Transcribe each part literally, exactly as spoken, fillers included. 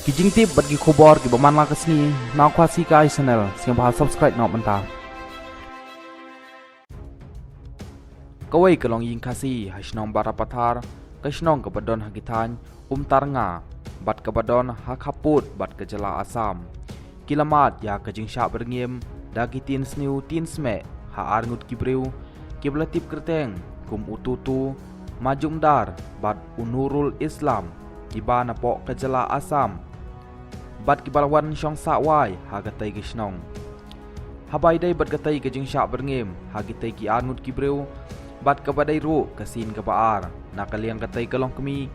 Ki jingtip bad ki khubor kiba man la ka sngi na Khasi Kai Channel, sngewbha subscribe noh mynta. Kawei ka longïing Khasi ha shnong Barapathar, ka shnong kaba don ha ki thaiñ Umtarnga bad kaba don ha khappud bad ka jylla Assam, ki la mad ïa ka jingshah byrngem da ki tin sniew tin smeh ha arngut ki briew kiba la tip kyrteng kum u Tutu Majumdar bad u Nurul Islam, kiba napoh ka jylla Assam bad kiba la wan shong sah wai ha katei ka shnong. Haba ïadei bad katei ka jingshah byrngem ha kitei ki arngut ki briew bad kaba dei ruh ka sien kaba ar na ka liang katei ka longkmie,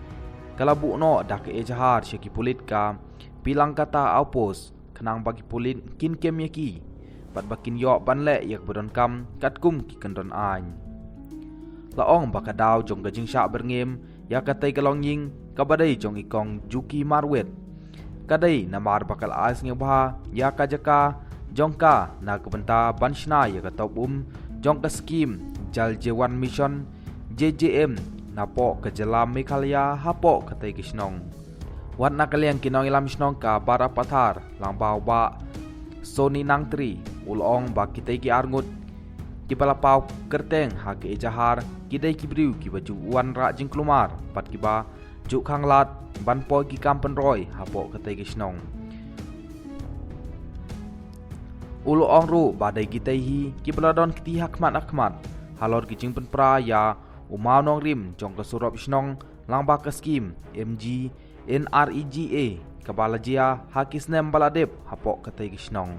ka la buh noh da ka ejahar sha ki pulit ka Pilangkata Outpost, khnang ba ki pulit kin kem ïa ki bad ba kin ïoh ban leh ïa kaba donkam katkum ki kyndon aiñ. La ong ba ka daw jong ka jingshah byrngem ïa katei ka longïing kaba dei jong i Kong Juki Marwet, ka dei namar ba ka la ai sngewbha ïa ka jaka jong ka na ka bynta ban shna ïa ka top um jong ka skhim Jal Jeevan Mission, J J M, napoh ka jylla Meghalaya hapoh katei ka shnong. Wat na ka liang ki nongïalam shnong ka Barapathar, lyngba u Bah Soni Nangtri, u la ong ba kitei ki arngut kiba la paw kyrteng ha ka ejahar ki dei ki briew kiba ju wanrah jingkulmar bad kiba ju khanglad ban poi ki kam pynroi hapoh katei ka shnong. U la ong ruh ba dei kitei hi kiba la don kti ha khmat ha khmat halor ki jingpynpra ïa u mawnongrim jong ka surok shnong lyngba ka skhim M G N R E G A kaba la jia ha ki snem ba la dep hapoh katei ka shnong.